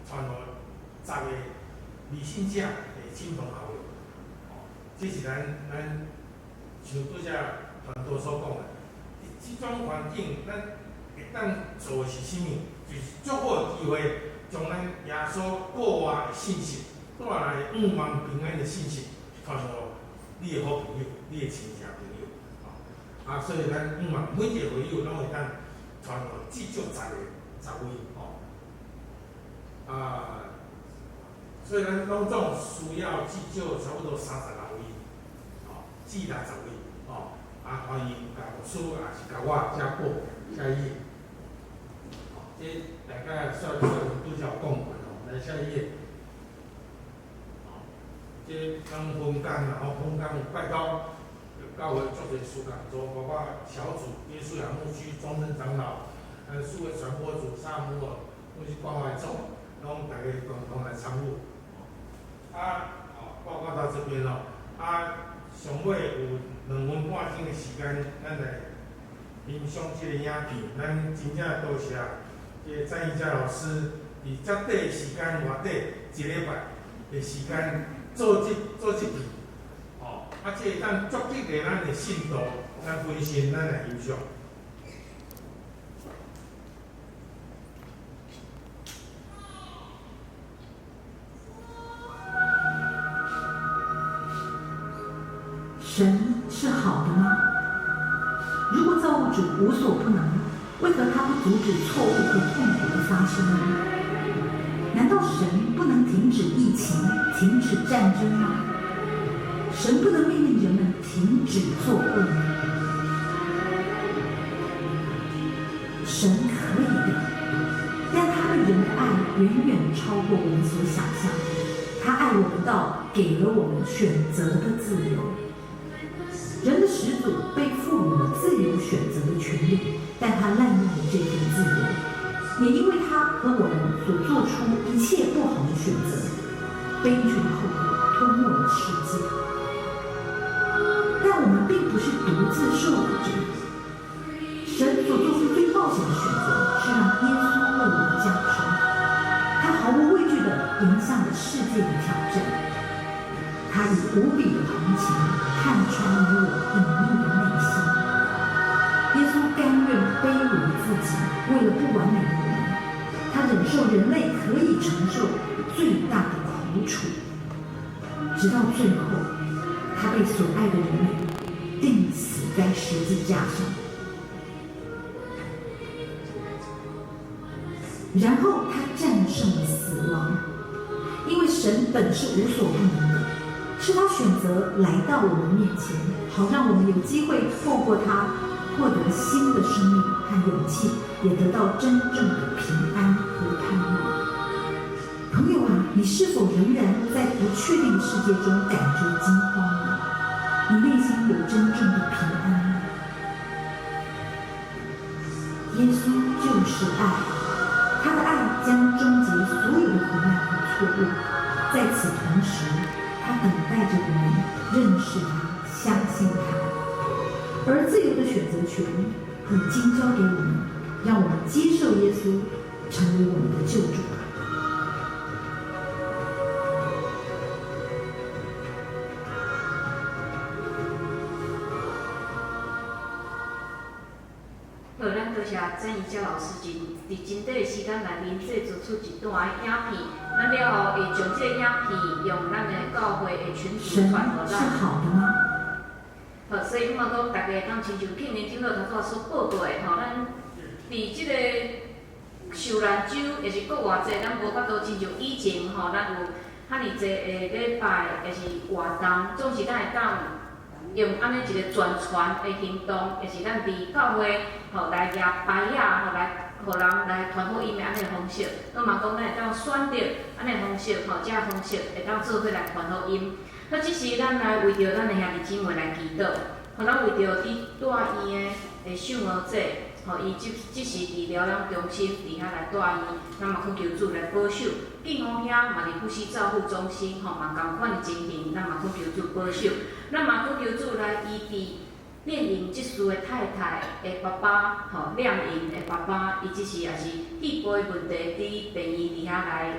傳予十个未信者的親朋好友。哦，這是咱像拄才傳道所講的，佇這種環境，咱會當做的是啥物？就是足好的機會，將咱耶穌復活的信息，帶來向望平安的信息，傳予你的好朋友、你的親戚朋友。啊，所以咱向望每一个會友攏會當傳予至少十个、十位吼。啊，所以咱攏總需要至少差不多36位，吼，至60位，吼。啊，歡迎共牧師，也是共我遮報下一頁。吼，這大概算拄才有講過吼，來下一頁。吼，這咱分工啦，吼，分工拜託教會足濟事工做，包括小組、耶穌亞牧區、終身長老、咱數位傳播組、薩姆爾，或是關懷組，攏大家共同來參與。啊，好，報告到這邊咯。啊，上尾有2分半鐘的時間，咱來欣賞這個影片。咱真正多謝這個詹宜家老師，佇遮短的時間內底，一禮拜的時間做這片，吼，啊，這會當足激勵咱的信徒，咱分心，咱來欣賞。神是好的嗎？如果造物主無所不能，為何他不阻止錯誤和痛苦的發生呢？難道神不能停止疫情、停止戰爭嗎？神不能命令人們停止作惡嗎？神可以的，但他對人的愛遠遠超過我們所想象。他愛我們到給了我們選擇的自由。人的始祖被賦予了自由選擇的權利，但他濫用了這份自由，也因為他和我們所做出一切不好的選擇，悲劇的後果吞沒了世界。但我們並不是獨自受苦者，神所做出最冒險的選擇是讓耶穌為我們降生，他毫無畏懼地迎向了世界的挑戰，他以無比的同情看穿你我隱秘的內心。耶穌甘願卑微自己，為了不完美的我們，他忍受人類可以承受最大的苦楚，直到最後，他被所愛的人們釘死在十字架上。然後他戰勝了死亡，因為神本是無所不能的，是他選擇來到我們面前，好讓我們有機會透過他獲得新的生命和勇氣，也得到真正的平安和盼望。朋友啊，你是否仍然在不確定的世界中感覺驚慌呢？你內心有真正的平安嗎？耶穌就是愛，他的愛將終結所有的苦難和錯誤。在此同時，他等待着我們認識他、相信他，而自由的選擇權已經交給我們，讓我們接受耶穌，成為我們的救主。曾怡佳老師真佇真短的時間內面製作出一段的影片，咱了後會將這個影片用咱的教會的群組神傳予是咱。好的嗎？好，所以嘛講，大家會當親像慶年長老頭拄仔所報告的吼，咱佇這個受難週，抑是復活節，咱無法度親像以前吼，咱有遐爾濟的禮拜，抑是活動，總是咱會當用按呢一個宣傳的行動，抑是咱佇教會吼來舉牌仔吼來，予人來傳福音的按呢方式，咱嘛講咱會當選擇按呢方式吼，這个方式會當做伙來傳福音。好，這時咱來為著咱的兄弟姊妹來祈禱，予咱為著佇住院的的秀娥姐，吼，伊這這時佇療養中心佇遐來住院，咱嘛懇求主來保守。建宏兄嘛佇福祉照護中心，吼嘛仝款的情形，咱嘛懇求主保守。咱嘛懇求主來醫治練穎執事的太太的爸爸，吼，亮穎的爸爸，伊這時也是肺部的問題，佇病院佇遐來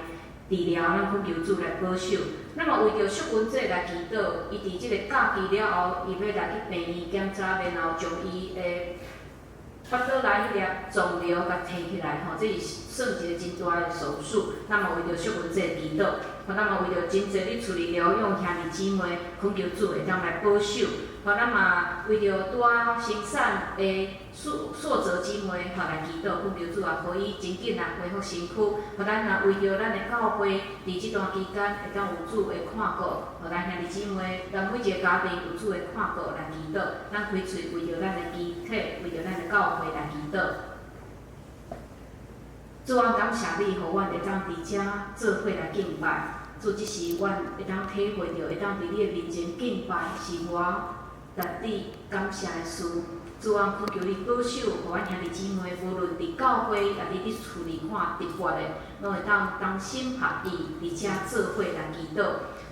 治療，咱懇求主來保守。咱嘛為著淑雲姐來祈禱，伊佇這個假期了後，伊欲來去病院檢查，然後將伊的腹肚內彼粒腫瘤共提起來，吼，這是算一個真大的手術。咱嘛為著淑雲姐祈禱，予咱嘛為著真濟佇厝裡療養兄弟姊妹，懇求主會當來保守。予咱嘛為著拄仔生產的碩碩澤姊妹，吼來祈禱，懇求主啊，予伊真緊來恢復身軀。予咱也為著咱的教會，佇這段期間會當有主的看顧，予咱兄弟姊妹，咱每一個家庭有主的看顧來祈禱。咱開喙為著咱的肢體，為著咱的教會來祈禱。主啊，感謝你，予阮會當佇遮做伙來敬拜。主，這時阮會當體會著，會當佇你的面前敬拜，是偌值得感謝的事。主啊，懇求你保守，予阮兄弟姊妹，無論佇教會，抑是佇厝裡看直播的，攏會當同心合意，佇遮做伙來祈禱。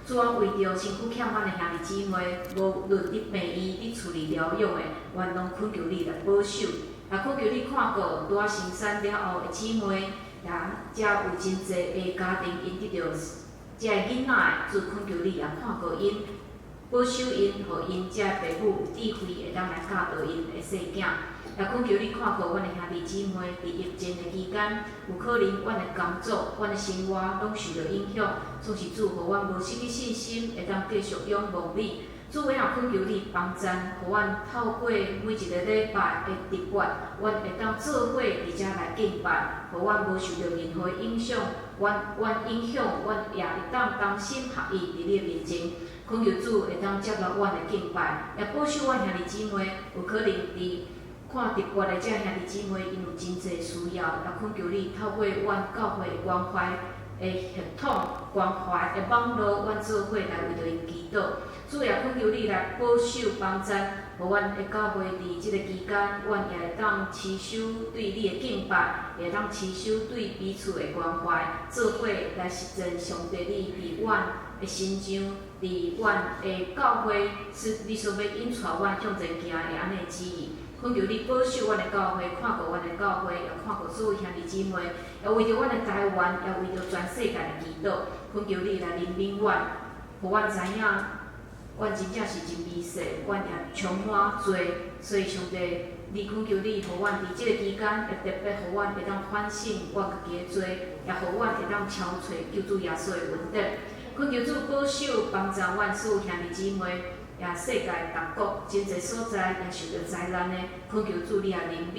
主啊，為著身軀欠阮的兄弟姊妹，無論佇病院、佇厝裡療養的，阮攏懇求你來保守。也懇求你看顧拄仔生產了後的姊妹，也遮有真濟的家庭，𪜶得著這个囡仔的，主懇求你也看顧𪜶，保守𪜶，予𪜶這爸母有智慧，會當來教導𪜶的細囝。也懇求你看顧阮的兄弟姊妹，佇疫情的期間，有可能阮的工作、阮的生活攏受著影響，總是主予阮無失去信心，會當繼續仰望你。主，也懇求你幫贊，予阮透過每一個禮拜的直播，阮會當做伙佇遮來敬拜，予阮無受著任何影響，阮阮影響，阮也會當同心合意佇你的面前。懇求主會當接納阮的敬拜，也保守阮兄弟姊妹，有可能佇看直播的這兄弟姊妹，𪜶有真濟需要，也懇求你透過阮教會的關懷的系統、關懷的網路，阮做伙來為著𪜶祈禱。主也懇求你來保守幫贊，予阮的教會佇這個期間，阮也會當持守對你的敬拜，也會當持守對彼此的關懷，做伙來實踐上帝你佇阮的身上，佇阮的教會，是你所欲引帶阮向前行的按呢旨意。懇求你保守阮的教會，看顧阮的教會，也看顧所有兄弟姊妹，也為著阮的台灣，也為著全世界來祈禱。懇求你來憐憫阮，予阮知影，阮真正是真微細，阮也充滿罪，所以上帝，你懇求你，予阮佇這個期間，也特別予阮會當反省阮家己的罪，也予阮會當超揣救主耶穌的恩典。懇求主保守幫助阮所有兄弟姊妹，也世界各國真濟所在也受著災難的，懇求主你也憐憫，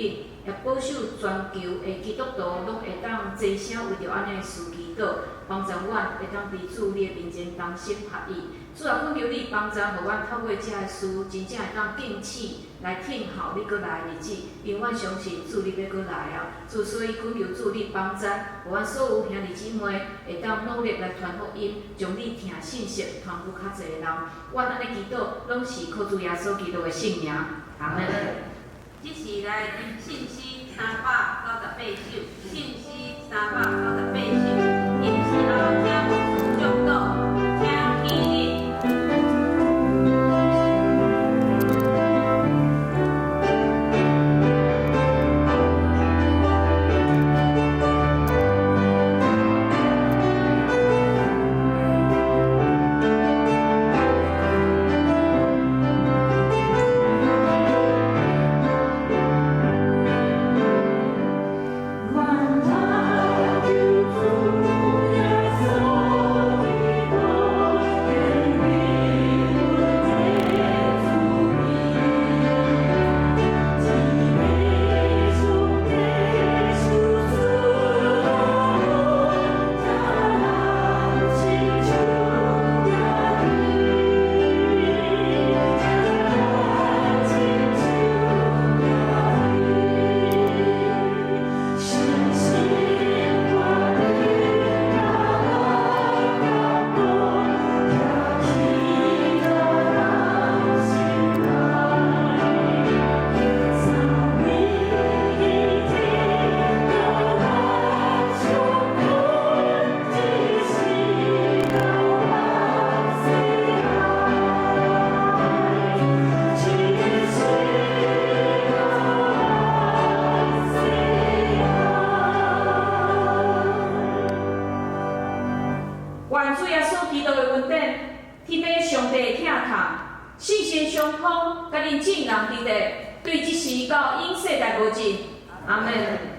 也保守全球的基督徒攏會當齊聲為著按呢事祈禱，幫助阮會當佇主你的面前同心合意。主啊，懇求你幫助，予阮透過這个事，真正會當敬虔來等候你閣來的日子，因為阮相信主你欲閣來啊！主，所以懇求主你幫贊，予阮所有兄弟姊妹會當努力來傳福音，將你疼信息傳予較濟人。阮按呢祈禱，攏是靠主耶穌基督的聖名。阿們。這時來信詩398首，信詩398首，吟詩後請牧師祝禱，請起立。基督的恩典，天父上帝的疼痛，聖神相通，佮恁眾人佇咧，對這時到永世代無盡。阿門。